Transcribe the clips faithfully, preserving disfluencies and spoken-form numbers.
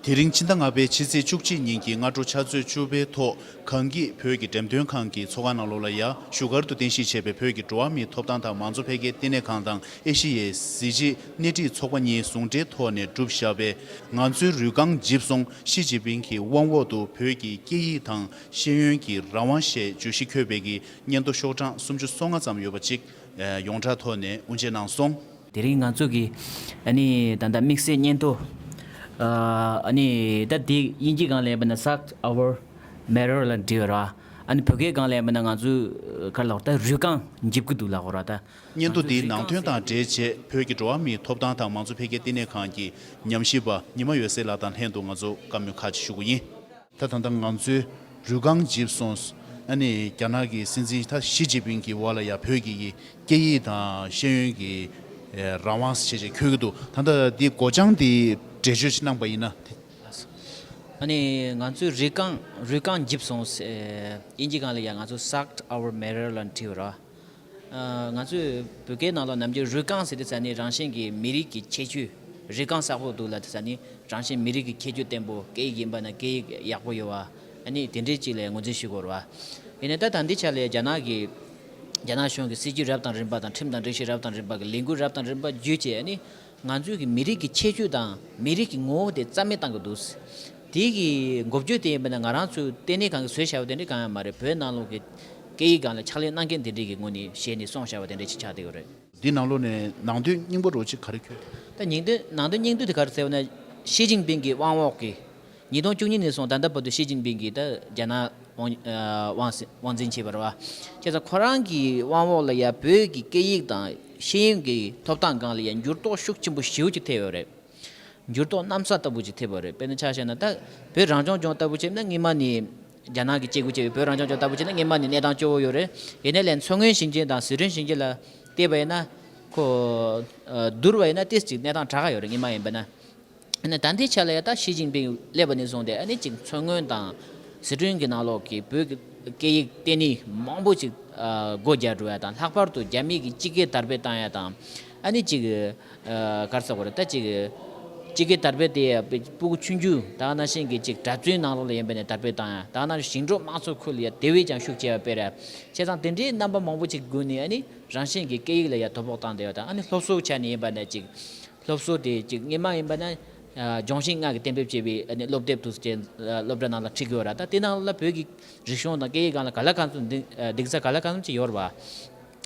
དེ་རིང་ཕྱི་ཟླ་ལྔ་པའི་ཕྱི་ཚེས་བཅུ་གཅིག་ཉིན་གྱི་སྔ་དྲོ་ཆུ་ཚོད་བཅུ་པའི་ཐོག་གངས་སྐྱིད་བོད་ཀྱི་འགྲེམས་སྟོན་ཁང་གི་ཚོགས་ཁང་ནང་ལོགས་ལ་ཡ་བཞུགས་སྒར་དུ་རྟེན་གཞི་བྱས་པའི་བོད་ཀྱི་འགྲོ་བ་མིའི་ཐོབ་ཐང་དང་མང་གཙོ་འཕེལ་རྒྱས་ལྟེ་གནས་ཁང་དང་ཨེ་ཤི་ཡའི་གཟི་བརྗིད་སྣེ་ཁྲིད་ཚོགས་པ་གཉིས་ཟུང་འབྲེལ་ཐོག་ནས་བསྒྲུབས་བཞག་པའི་ང་ཚོའི་རུས་རྐང་འཇིབ་སོང་། ཞི་ཅིན་ཕིང་གི་དབང་འོག་ཏུ་བོད་ཀྱི་སྐད་ཡིག་དང་ཤེས་ཡོན་གྱི་རང་དབང་ཞེས་བརྗོད་གཞི་འཁོད་པའི་གི་སྙན་ཐོ་ཤོག་གྲངས་སུམ་ཅུ་སོ་ལྔ་ཙམ་ཡོད་པ་ཅིག་ཡོངས་གྲགས་ཐོག་ནས་དབུ་འབྱེད་གནང་སོང་། དེ་རིང་ང་ཚོ་གི་ཨ་ནི་ད་ལྟ་དམིགས་བསལ་སྙན་ཐོ་ཨ་ནི་ད་དེ་དབྱིན་ཇི་སྒང་ལ་ཡིན་པ་ན་Suck Our Marrow ལ་འབྲི་བ་ར། ཨ་ནི་བོད་སྐད་སྒང་ལ་ཡིན་པ་ན་ང་ཚོའི་ག་རེ་ལབ་ད་རུས་རྐང་འཇིབ་ཀྱི་འདུག་ལབ་དགོས་ར་ད། སྙན་ཐོ་དེའི་ནང་དོན་དང་འབྲེལ་བྱས་བོད་ཀྱི་འགྲོ་བ་མིའི་ཐོབ་ཐང་དང་མང་གཙོ་འཕེལ་རྒྱས་ལྟེ་གནས་ཁང་གི་ཉམས་ཞིབ་པ་ཉི་མ་འོད་ཟེར་ལགས་དང་ལྷན་དུ་ང་ཚོ་བཀའ་མོལ་ཁག་ཅིག་ཞུ་གི་ཡིན། ད་ད་ལྟ་ང་ཚོའི་རུས་རྐང་འཇིབ་སོང་། ཨ་ནི་རྒྱ་ནག་གི་སྲིད་འཛིན་ད་ཞི་ཅིན་ཕིང་གི་འོག་ལ་ཡ་བོད་ཀྱི་སྐད་ཡིག་དང་ཤེས་ཡོན་གྱི་ཨེ་རང་དབང་ཞེས་བྱས་འཁོད་ཀྱི་འདུག་ད་ལྟ་འདི་སྒོ་བྱང་འདི་འགྲེལ་བརྗོད་ཅིག་གནང་པ་ཡིན་ན། ཨ་ནི་ང་ཚོའི་རུས་རྐང་རུས་རྐང་འཇིབ་སོང་ཟེར། དབྱིན་ཇི་སྒང་ལ་ཡ་ང་ཚོ་Sucked Our Marrow ལ་བྲིས་པ་ར། ཨ་ང་ཚོས་བོད་སྐད་ནང་ལ་ནམ་རྒྱུན་རུས་རྐང་ཟེར་དུས་ཙ་ནི་རང་བཞིན་གྱི་མི་རིགས་ཀྱི་ཁྱད་ཆོས། རུས་རྐང་གསལ་པོ་འདུག་ལབ་དུས་ཙ་ནི་རང་བཞིན་མི་རིགས་ཀྱི་ཁྱད་ཆོས་ལྡན་པོ། སྐད་ཡིག་ཡིན་པ་ན་སྐད་ཡིག་ཡག་པོ་ཡོད་པ། ཨ་ནི་དེ་འདྲའི་ཅིག་ལ་ངོས་འཛིན་ཞུ་དགོས་རེད་པ། ཡིན་ནའི་ད་ད་ལྟའི་ཆ་ལ་རྒྱ་ནག་གི་རྒྱ་ནག་གཞུང་གི་སྲིད་ཇུས་རབ་དང་རིམ་པ་དང་ཁྲིམས་དང་སྒྲིག་གཞི་རབ་དང་རིམ་པ་གི་ལས་འགུལ་རབ་དང་རིམ་པ་བརྒྱུད་བྱས། ཨ་ནི་ང་ཚོའི་གི་མི་རིགས་ཀྱི་ཁྱད་ཆོས་དང་མི་རིགས་ཀྱི་ངོ་བོ་དེ་རྩ་མེད་བཏང་གི་འདུག་དེ་གི་འགོ་བརྗོད་དེ་ཡིན་པ་ན་ང་རང་ཚོའི་ལྟེ་གནས་ཁང་གིས་བཟོས་བཞག་པ་དེ་འདྲ་གང་ཡང་མ་རེད། བོད་ནང་ལོགས་ཀྱི་སྐད་ཡིག་སྒང་ལ་ཕྱག་ལས་གནང་མཁན་དེ་འདྲས་ཀྱི་ངོས་ནས་ཞལ་ནས་གསུངས་བཞག་པ་དེ་འདྲས་ཅིག་ཆགས་བསྡད་ཡོད་རེད། འདི་ནང་ལོགས་ནས་ནང་དོན་སྙིང་པོ་རོ་གཅིག་ག་རེ་འཁོད། ད་ཉིང་དོན་ནང་དོན་སྙིང་བསྡུས་དེ་ག་རེ་ཟེར་བ་ན། ཞི་ཅིན་ཕིང་གི་དབང་འོག་གི་ཉིས་སྟོང་བཅུ་གཉིས་ནས་བཟུང་ད་ལྟ་བར་དུ་ཞི་ཅིན་ཕིང་གིས་ད་རྒྱ་ནག་དབང་ཨ་དབང་སྲིད་དབང་འཛིན་བྱས་པ་རེད་པ། བྱས་ཙང་ཁོ་རང་གི་དབང་འོག་ལ་ཡ་བོད་ཀྱི་སྐད་ཡིག་དང་ཤེས་ཡོན་གྱི་ཐོབ་ཐང་སྒང་ལ་ཡ་འགྱུར་ལྡོག་ཤུགས་ཆེན་པོ་ཞེ་པོ་ཅིག་ཐེབས་ཡོད་རེད། འགྱུར་ལྡོག་གནམ་ས་ལྟ་བུ་ཅིག་ཐེབས་པ་རེད། དཔེར་ན་ཆ་བཞག་ན་ད་བོད་རང་སྐྱོང་ལྗོངས་ལྟ་བུ་བྱས་ན་སྔོན་མ་ནས་རྒྱ་ནག་གིས་བཅད་བགོས་བྱས་པའི་བོད་རང་སྐྱོང་ལྗོངས་ལྟ་བུ་བྱས་ན་སྔོན་མ་ནས་གནས་སྟངས་སྐྱོ་བོ་ཡོད་རེད། ཡིན་ནའི་ལན་མཚོ་སྔོན་ཞིང་ཆེན་དང་ཟི་ཁྲོན་ཞིང་ཆེན་ལ་བལྟས་པ་ཡིན་ན་ཁོ་ཨ་བསྡུར་བ་ཡིན་ན་ཏོག་ཙམ་ཅིག་གནས་སྟངས་དྲག་ག་ཡོད་རེད། སྔོན་མ་ཡིན་པ་ན། ཨ་ནི་ད་ལྟའི་ཆ་ལ་ཡ་ད་ཞི་ཅིན་ཕིང་སླེབས་པ་ནས་བཟུང་སྟེ་ཨ་ནི་ཅིག་མཚོ་སྔོན་དང་ཟི་ཁྲོན་གྱི་ནང་ལོགས་ཀྱི་བོད་ཀྱི་སྐད་ཡིག་ལྟེ་གནས་མང་པོ་ཅིག་ཨ་སྒོ་རྒྱག་འགྲོ་ཡ་དང་། ལྷག་པར་དུ་རྒྱ་མི་གིས་སྤྱི་སྐད་དར་སྤེལ་བཏང་ཡ་དང་། ཨ་ནི་ཅིག་ཨ་ག་རེ་ཟེར་དགོས་རེད། ད་ཅིག་སྤྱི་སྐད་དར་སྤེལ་དེ་ཡ་སྤུ་གུ་ཆུང་ཆུང་དེ་ག་ནང་བཞིན་གྱི་ཅིག་གྲྭ་བཙུན་ནང་ལོགས་ལ་ཡིན་པ་ནས་དར་སྤེལ་བཏང་ཡ། དེ་ག་ནང་བཞིན་ཞིང་འབྲོག་དམངས་ཚོགས་ཁུལ་ལ་ཡ་དེ་བས་ཀྱང་ཤུགས་ཆེ་བ་སྤེལ་ཡ། བྱས་ཙང་དེ་འདྲའི་རྣམ་པ་མང་པོ་ཅིག་བསྒྱུར་ནས་ཨ་ནི་རང་བཞིན་གྱི་སྐད་ཡིག་ལ་ཡ་དོ་ཕོག་བཏང་བསྡད་ཡ་དང་། ཨ་ནི་སློབ་གསོའི་ཆ་ནས་ཡིན་པ་ནས་ཅིག་སློབ་གསོ་དེ་ཅིག་སྔོན་མ་ཡིན་པ་ན་ཨ་ལྗོན་ཤིང་ལྔ་གིས་གཏན་འབེབས་བྱས་པའི་ཨ་ནི་སློབ་དེབ་དེ་ཚོ་ཅིག་ཨ་སློབ་གྲྭ་ནང་ལ་ཁྲིད་ཀྱི་ཡོད་ར། ད་དེ་ནང་ལ་བོད་ཀྱི་རིག་གཞུང་དང་སྐད་ཡིག་སྒང་ལ་ག་ལ་གང་འཚམ་འདི་ཨ་འདུག་ས་ག་ལ་གང་འཚམ་ཅིག་ཡོད་རེད་པ།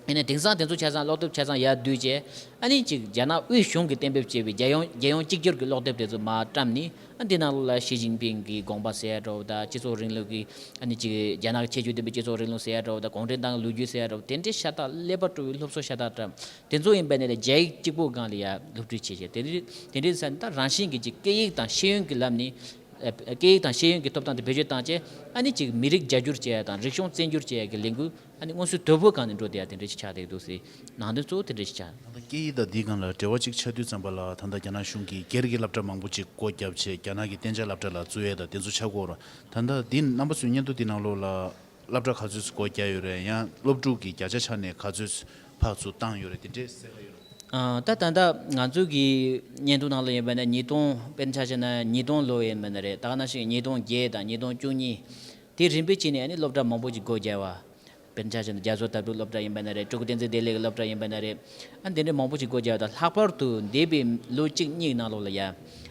ཡིན་ནའི་དེང་སང་དེ་ཚོ་ཆ་ཚང་སློབ་དེབ་ཆ་ཚང་ཡར་བསྡུས་བྱས། ཨ་ནི་ཅིག་རྒྱ་ནག་དབུས་གཞུང་གིས་གཏན་འབེབས་བྱས་པའི་རྒྱལ་ཡོངས་རྒྱལ་ཡོངས་གཅིག་གྱུར་གྱི་སློབ་དེབ་དེ་ཚོ་མར་བཀྲམ་ནས། ཨ་འདི་ནང་ལོགས་ལ་ཞི་ཅིན་ཕིང་གི་དགོངས་པ་ཟེར་ཡ་འདྲ་བོ་དང་། སྤྱི་ཚོགས་རིང་ལུགས་ཀྱི་ཨ་ནི་ཅིག་རྒྱ་ནག་གི་ཁྱད་ཆོས་ལྡན་པའི་སྤྱི་ཚོགས་རིང་ལུགས་ཟེར་ཡ་འདྲ་བོ་དང་། གུང་ཁྲན་ཏང་གི་ལོ་རྒྱུས་ཟེར་ཡ་འདྲ་བོ་དེ་འདྲའི་ཤ་སྟག་ཀླད་པ་དཀྲུགས་པའི་སློབ་གསོ་ཤ་སྟག་བཀྲམ། དེ་ཚོ་ཡིན་པ་ནས་རྒྱ་ཡིག་གཅིག་པོ་སྒང་ལ་ཡ་སློབ་ཁྲིད་བྱེད་བྱེད། དེ་འདྲའི་དེ་འདྲའི་ས་ནས་ད་རང་བཞིན་གྱི་ཅིག་སྐད་ཡིག་དང་ཤེས་ཡོན་གྱི་ལམ་ནས་ཨ་སྐད་ཡིག་དང་ཤེས་ཡོན་གྱི་ཐོབ་ཐང་དེ་བེད་སྤྱོད་བཏང་བྱས། ཨ་ནི་ཅིག་མི་རིགས་བརྒྱ་འགྱུར་བྱེད་ཡ་དང་། རིག་གཞུང་བཙན་སྒྱུར་བྱེད་ཡ་གི་ལས་འགུལ་ཨ་ནི་མངོན་གསལ་དོད་པོའི་སྒང་ནས་འགྲོ་བསྡད་ཡ་དེ་འདྲ་ཞིག་ཆགས་བསྡད་འདུག་ཟེར། ནང་དོན་གཙོ་བོ་དེ་འདྲ་ཞིག་ཆགས། ད་ལྟ་སྐད་ཡིག་དང་འདིའི་སྒང་ལ་འབྲེལ་བ་ཅིག་ཆགས་དུས་ཙམ་པ་ལ། ད་ལྟ་རྒྱ་ནག་གཞུང་གིས་སྒེར་གྱི་སློབ་གྲྭ་མང་པོ་ཅིག་སྒོ་བརྒྱབ་བྱས། རྒྱ་ནག་གི་གཏན་འཇགས་སློབ་གྲྭ་ལ་བཙུགས་ཡས་དང་དེ་ཚོ་ཆགས་ཀྱི་ཡོད་རེད། ད་ལྟ་འདི་རྣམ་པ་ཚོའི་སྙན་ཐོ་འདི་ནང་ལོགས་ལ་སློབ་གྲྭ་ག་ཚོད་སྒོ་བརྒྱབ་ཡོད་རེད། ཡང་སློབ་ཕྲུག་གི་བརྒྱ་ཆ་ཆ་ནས་ག་ཚོད་ཕར་ཚུར་བཏང་ཡོད་རེད། དེ་འདྲས་གསལ་ཁ་ཡོད་རེད། ཨ་ད་ད་ལྟ་ང་ཚོ་གི་སྙན་ཐོ་ནང་ལ་ཡིན་པ་ན་ཉིས་སྟོང་། དཔེར་ན་ཆ་བཞག་ན་ཉིས་སྟོང་ལོ་ཡིན་པ་ན་རེད། དེ་ག་ནང་བཞིན་ཉིས་སྟོང་བརྒྱད་དང་ཉིས་སྟོང་བཅུ་གཉིས། དེ་རིམ་པས་བྱས་ནས་ཨ་ནི་སློབ་གྲྭ་མང་པོ་ཅིག་སྒོ་བརྒྱབ་པ། དཔེར་ན་ཆ་བཞག་ན་རྒྱ་མཚོ་ལྟ་བུའི་སློབ་གྲྭ་ཡིན་པ་ན་རེད། སྤྲུལ་སྐུ་བསྟན་འཛིན་བདེ་ལེགས་ཀྱི་སློབ་གྲྭ་ཡིན་པ་ན་རེད། ཨ་འདི་འདྲའི་མང་པོ་ཞིག་སྒོ་བརྒྱབ་དང་། ལྷག་པར་དུ་འདས་པའི་ལོ་གཅིག་གཉིས་ནང་ལོགས་ལ་ཡ།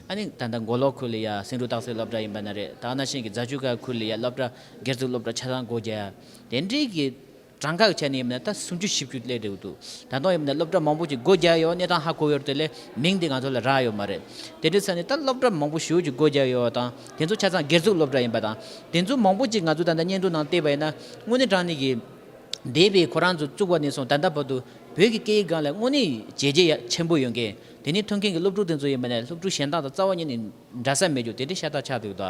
ཨ་ནི་ད་ལྟ་མགོ་ལོག་ཁུལ་ལ་ཡ་སེང་འབྲུག་སྟག་རྩེ་སློབ་གྲྭ་ཡིན་པ་ན་རེད། དེ་ག་ནང་བཞིན་གྱི་རྫ་ཆུ་ཁ་ཁུལ་ལ་ཡ་སློབ་གྲྭ་སྒེར་བཙུགས་སློབ་གྲྭ་ཆ་ཚང་སྒོ་བརྒྱབ། དེ་འདྲའི་གི་གྲངས་ཀ་གི་ཆ་ནས་ཡིན་པ་ན་ད་སུམ་ཅུ་བཞི་བཅུ་སླེབས་འགྲོ་གི་འདུག་ད་དུང་ཡིན་པ་ན་སློབ་གྲྭ་མང་པོ་ཅིག་སྒོ་བརྒྱབ་ཡོད། གནས་སྟངས་ཧ་གོ་ཡོད་རེད། དེ་ལས་མིང་དེ་ང་ཚོ་ལ་རག་ཡོད་མ་རེད། དེ་འདྲའི་ས་ནས་ད་སློབ་གྲྭ་མང་པོ་ཞེ་པོ་ཅིག་སྒོ་བརྒྱབ་ཡོད་པ་དང་། དེ་ཚོ་ཆ་ཚང་སྒེར་བཙུགས་སློབ་གྲྭ་ཡིན་པ་དང་། དེ་ཚོ་མང་པོ་ཅིག་ང་ཚོ་ད་ལྟ་སྙན་ཐོ་ནང་བལྟས་པ་ཡིན་ན་དངོས་གནས་དྲང་གནས་ཀྱི་འདས་པའི་ཁོ་རང་ཚོ་བཙུགས་པ་ནས་བཟུང་ད་ལྟ་བར་དུ་བོད་ཀྱི་སྐད་ཡིག་སྒང་ལ་དངོས་གནས་བྱས་རྗེས་ཡ་ཆེན་པོ་ཡོད་མཁན། དེ་ནས་ཐོན་མཁན་གྱི་སློབ་ཕྲུག་དེ་ཚོ་ཡིན་པ་ནས་སློབ་ཕྲུག་གཞན་དག་དང་རྩ་བ་ཉིད་ནས་འདྲ་ས་མེད་རྒྱུ་དེ་འདྲ་ཤ་སྟག་ཆགས་འདུག་ད་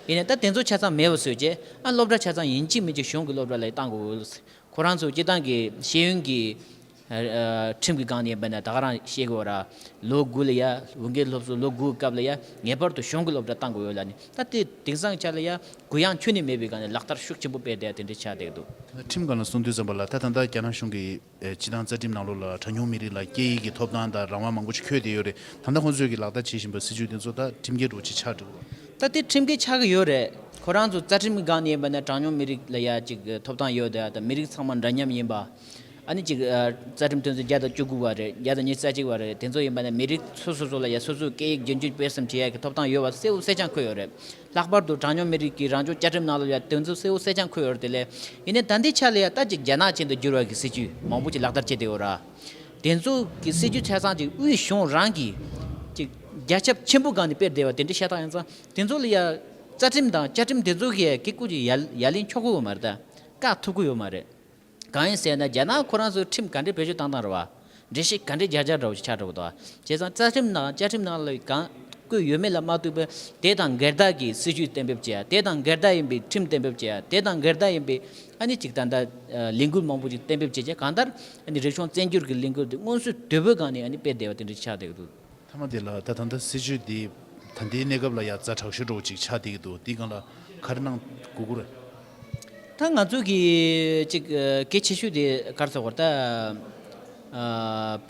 ཡིན་ནའི་ད་དེ་ཚོ་ཆ་ཚང་མེད་པ་བཟོས་རྗེས། ཨ་སློབ་གྲྭ་ཆ་ཚང་ཡིན་གཅིག་མིན་གཅིག་གཞུང་གི་སློབ་གྲྭ་ལ་བཏང་དགོས། ཁོ་རང་ཚོ་སྤྱིར་བཏང་གི་ཤེས་ཡོན་གྱི་ཨ་ཨ་ཁྲིམས་ཀྱི་སྒང་ནས་ཡིན་པ་ན་ད་ག་རང་ཤེས་དགོས་ར། ལོ་དགུ་ལ་ཡ་བོད་འགན་སློབ་གསོ་ལོ་དགུའི་སྐབས་ལ་ཡ་ངེས་པར་དུ་གཞུང་གི་སློབ་གྲྭ་བཏང་དགོས་ཡོད་ལབ་ནས། ད་དེ་དེང་སང་ཆ་ལ་ཡ་གུ་ཡངས་ཁྱོན་ནས་མེད་པའི་སྒང་ནས་ལག་བསྟར་ཤུགས་ཆེན་པོ་སྤེལ་བསྡད་དེ་འདྲ་ཆགས་བསྡད་འདུག་ཁྲིམས་སྒང་ལ་གསུང་དུས་ཙམ་པ་ལ། ད་ད་ལྟ་རྒྱ་ནག་གཞུང་གི་ཨེ་སྤྱི་བཏང་རྩ་ཁྲིམས་ནང་ལོགས་ལ་གྲངས་ཉུང་མི་རིགས་ལ་སྐད་ཡིག་གི་ཐོབ་ཐང་དང་རང་དབང་མང་པོ་ཞིག་འཁོད་བསྡད་ཡོད་རེད། ད་ལྟ་ཁོང་ཚོས་ཀྱི་ལག་བསྟར་བྱེད་བཞིན་པ་སྲིད་བྱུས་དེ་ཚོ་ད་ཁྲིམས་འགལ་འདྲ་བོ་ཅིག་ཆགས་འགྲོ་གི་རེད། ད་དེ་ཁྲིམས་འགལ་ཆགས་ཀྱི་ཡོད་རེད། ཁོ་རང་ཚོ་རྩ་ཁྲིམས་སྒང་ནས་ཡིན་པ་ན་གྲངས་ཉུང་མི་རིགས་ལ་ཡ་ཅིག་ཐོབ་ཐང་ཡོད་དེ། ད་མི་རིགས་ཚང་མ་འདྲ་མཉམ་ཡིན་པ། ཨ་ནི་ཅིག་ཨ་རྩ་ཁྲིམས་དོན་ཚན་བརྒྱ་དང་བཅུ་དགུ་པ་རེད། བརྒྱ་དང་ཉི་ཤུ་རྩ་གཅིག་པ་རེད། དེ་ཚོ་ཡིན་པ་ན་མི་རིགས་སོ་སོ་སོ་ལ་ཡ་སོ་སོའི་སྐད་ཡིག་རྒྱུན་སྤྱོད་སྤེལ་གསུམ་བྱེད་ཡ་གི་ཐོབ་ཐང་ཡོད་པ་གསལ་པོ་གསལ་རྐྱང་འཁོད་ཡོད་རེད། ལྷག་པར་དུ་གྲངས་ཉུང་མི་རིགས་ཀྱི་རང་སྐྱོང་བཅའ་ཁྲིམས་ནང་ལ་ཡ་དེ་ཚོ་གསལ་པོ་གསལ་རྐྱང་འཁོད་ཡོད་རེད། དེ་ལས་ཡིན་ནའི་ད་ལྟའི་ཆ་ལ་ཡ་ད་ཅིག་རྒྱ་ནག་ཅན་དུ་བསྒྱུར་བ་གི་སྲིད་ཇུས་མང་པོ་ཅིག་ལག་བསྟར་བྱས་བསྡད་ཡོད་ར། དེ་ཚོ་གི་སྲིད་ཇུས་ཆ་ཚང་ཅིག་དབུས་གཞུང་རང་གིས་ཅིག་རྒྱ་ཁྱབ་ཆེན་པོ་སྒང་ནས་སྤེལ་བསྡད་པ་དེ་འདྲ་ཤ་སྟག་ཡིན་ཙང་། དེ་ཚོ་ལ་ཡ་རྩ་ཁྲིམས་དང་བཅའ་ཁྲིམས་དེ་ཚོ་གིས་ཡ་གི་སྐུ་ཅིག་ཡ་ཡ་ལན་འཁྱོག་གི་ཡོད་མ་རེད། ད་བཀག་ཐུབ་ཀྱི་ཡོད་མ་རེད། གང་ཡིན་ཟེར་ན་རྒྱ་ནག་ཁོ་རང་ཚོའི་ཁྲིམས་ག་འདྲའི་བེད་སྤྱོད་བཏང་སྟངས་རེད་བ། འགྲེལ་བཤད་ག་འདྲའི་རྒྱག་རྒྱག་འདྲ་བོ་ཞིག་ཆགས་འགྲོ་གི་འདུག་བ། བྱས་ཙང་རྩ་ཁྲིམས་ནང་བཅའ་ཁྲིམས་ནང་ལ་གང་བཀོད་ཡོད་མེད་ལ་མ་ལྟོས་པར་དེ་དང་འགལ་ཟླ་གི་སྲིད་ཇུས་གཏན་འབེབས་བྱེད་ཡ། དེ་དང་འགལ་ཟླ་ཡིན་པའི་ཁྲིམས་གཏན་འབེབས་བྱེད་ཡ། དེ་དང་འགལ་ཟླ་ཡིན་པའི་ཨ་ནི་ཅིག་ད་ལྟ་ལས་འགུལ་མང་པོ་ཅིག་གཏན་འབེབས་བྱེད་ཀྱི། གང་ལྟར་ཨ་ནི་རིག་གཞུང་བཙན་སྒྱུར་གྱི་ལས་འགུལ་དེ་མངོན་གསལ་དོད་པོའི་སྒང་ནས་ཨ་ནི་སྤེལ་བསྡད་པ་དེ་འདྲ་ཆགས་བསྡད་ཀྱི་འདུག་མཐའ་མ་དེ་ལ་ད་ད་ལྟ་སྲིད་ཇུས་འདི་ད་ལྟའི་གནས་སྐབས་ལ་ཡ་ཛ་དྲག་ཤོས་འདྲ་བོ་ཅིག་ཆགས་བསྡད་ཀྱི་འདུག་འདི་སྒང་ལ་ག་རེ་གནང་དགོས་ཀྱི་རེད། ད་ང་ཚོ་གི་ཅིག་གལ་ཆེ་ཤོས་དེ་ག་རེ་ཟེར་དགོས་རེད། ད་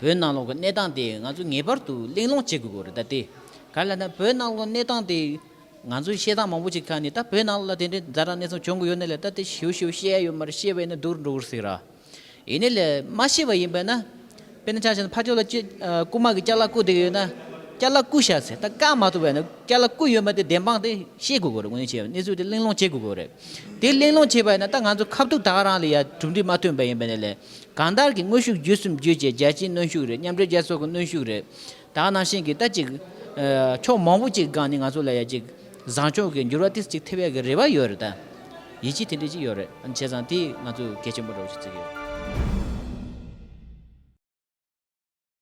བོད་ནང་ལོགས་ཀྱི་གནས་སྟངས་དེ་ང་ཚོ་ངེས་པར་དུ་གླེང་སློང་བྱེད་དགོས་ཀྱི་རེད། ད་དེ་ག་རེ་ལབ་ན་བོད་ནང་ལོགས་གནས་སྟངས་དེ། ང་ཚོའི་བཤད་སྟངས་མང་པོ་ཅིག་ཁ་ནས་ད་བོད་ནང་ལ་དེ་འདྲའི་ཛ་དྲག་གནས་ཚུལ་བྱུང་གི་ཡོད་ནའི་ལས། ད་དེ་ཞིབ་ཞིབ་བཤད་ཡ་ཡོད་མ་རེད། བཤད་པ་ཡིན་ན་སྡུག་རུ་འགྲོ་གི་རེད་ཟེར་ར། ཡིན་ནའི་ལས་མ་བཤད་པ་ཡིན་པས་ན། དཔེར་ན་ཆ་བཞག་ན་ཕར་ཕྱོགས་ལ་ཅི་ཨ་རྐུན་མ་གིས་ཅ་ལག་རྐུ་བསྡད་ཀྱི་ཡོད་ན། ཅ་ལག་རྐུ་ཤག་ཟེར། ད་བཀག་མ་ཐུབ་པ་ཡིན་ན་ཅ་ལག་རྐུ་ཡོད་མ་དེ་བདེན་དཔང་དེ་བཤད་དགོས་ཀྱི་རེད། དངོས་གནས་བྱས་པ་གནས་ཚུལ་དེ་གླེང་སློང་བྱེད་དགོས་ཀྱི་རེད། དེ་གླེང་སློང་བྱས་པ་ཡིན་ན་ད་ང་ཚོ་ཁ་ཐུག་ད་ག་རང་ལ་ཡ་གྲུབ་འབྲས་མ་ཐོན་པ་ཡིན་པ་ནའི་ལས། གང་ལྟར་གྱི་དངོས་ཤུགས་བརྒྱུད་གསུམ་བརྒྱུད་བྱས་རྒྱལ་སྤྱིའི་གནོན་ཤུགས་རེད། མཉམ་འབྲེལ་རྒྱལ་ཚོགས་ཀྱི་གནོན་ཤུགས་རེད། ད་ག་ནང་བཞིན་གྱི་ད་ཅིག་ཨ་ཕྱོགས་མང་པོ་ཅིག་སྒང་ནས་ང་ཚོ་ལ་ཡ་ཅིག་བཟང་ཕྱོགས་ཀྱི་འགྱུར་བ་ཏིས་ཅིག་ཐེབས་ཡ་གི་རེ་བ་ཡོད་རེད། ད་ཡིད་ཆེས་དེ་འདྲ་ཅིག་ཡོད་རེད། བྱས་ཙང་དེ་ང་ཚོ་གལ་ཆེན་པོ་འདྲ་བོ་ཞིག་བརྩི་གི་ཡོད།